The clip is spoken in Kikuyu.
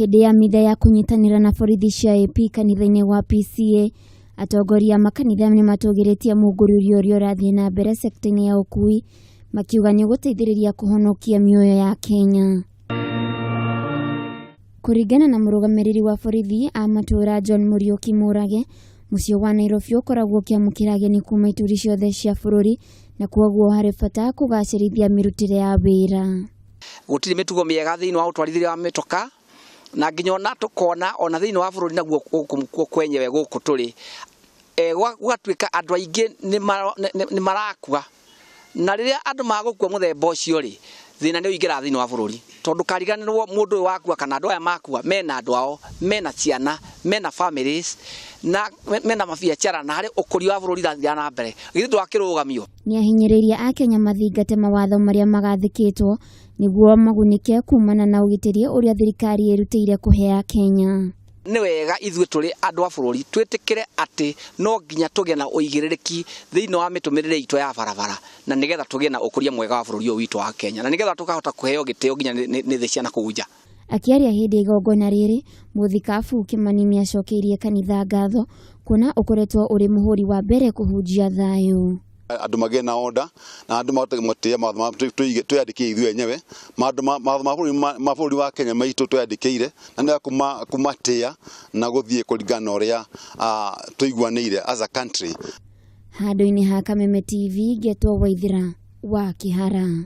Hĩndĩ ya mitha ya kũnyitanĩra na borithi cia AP kanitha-inĩ wa PCA, atongoria a makanitha nĩ matũgĩrĩtie mũngũrũrio ũrĩa ũrathiĩ na mbere sekta-inĩ ya ũkui, makiuga nĩ ũgũteithĩrĩria kũhonokia mĩoyo ya Kenya. Kũringana na mũrũgamĩrĩri wa borithi a matũũra John Mũriũki Mũrage, mũciĩ wa Nairobi ũkoragwo ũkĩamũkĩra ageni kuma ituri ciothe cia bũrũri na kwoguo harĩ bata kũgacĩrithia mĩrutĩre ya wĩra. Gũtirĩ mĩtugo mĩega thĩinĩ wa ũtwarithia wa mĩtoka na nginya ona tũkona ona thĩinĩ wa bũrũri naguo gũkũ kwenyewe gũkũ tũrĩ gũgatuĩka andũ aingĩ nĩ marakua na rĩrĩa andũ magũkua mũthemba ũcio rĩ, thĩna nĩ ũingĩraga thĩinĩ wa bũrũri tondũ kariganĩrwo mũndũ ũyũ wakua kana andũ aya makua mena andũ ao, mena ciana, mena families na mena mabiacara na harĩ ũkũria wa bũrũri ũrathiĩ na mbere, githĩ ndwakĩrũgamio? Nĩahinyĩrĩirie Akenya mathingate mawatho marĩa magathĩkĩtwo nĩguo magunĩke kumana na ũgitĩri ũrĩa thirikari ĩrutĩire kũhe Akenya. Nĩ wega ithuĩ tũrĩ andũ a bũrũri twĩtĩkĩre atĩ no nginya tũgĩe na ũigĩrĩrĩki thĩinĩ wa mĩtũmĩrĩre itũ ya barabara na nĩgetha tũgĩe na ũkũria mwega wa bũrũri ũyũ witũ wa Kenya na nĩgetha tũkahota kũheo gĩtĩo nginya nĩ thĩ cia nakũu nja. Akĩaria hĩndĩ ya igongona rĩrĩ, Mũthikabu Kĩmani nĩacokeirie kanitha ngatho kuona ũkoretwo ũrĩ mũhũri wa mbere kũhunjia thayũ. Andũ magĩe na order na andũ mahote gũtĩĩa mawatho ma twĩyandĩkĩire ithuĩ enyewe, mawatho ma bũrũri wa Kenya maitũ twĩyandĩkĩire na nĩ kũmatĩĩa na gũthiĩ kũringana na ũrĩa tũiguanĩire as a country. Handũ-inĩ ha Kameme TV ngetwo Waithĩra wa Kĩhara.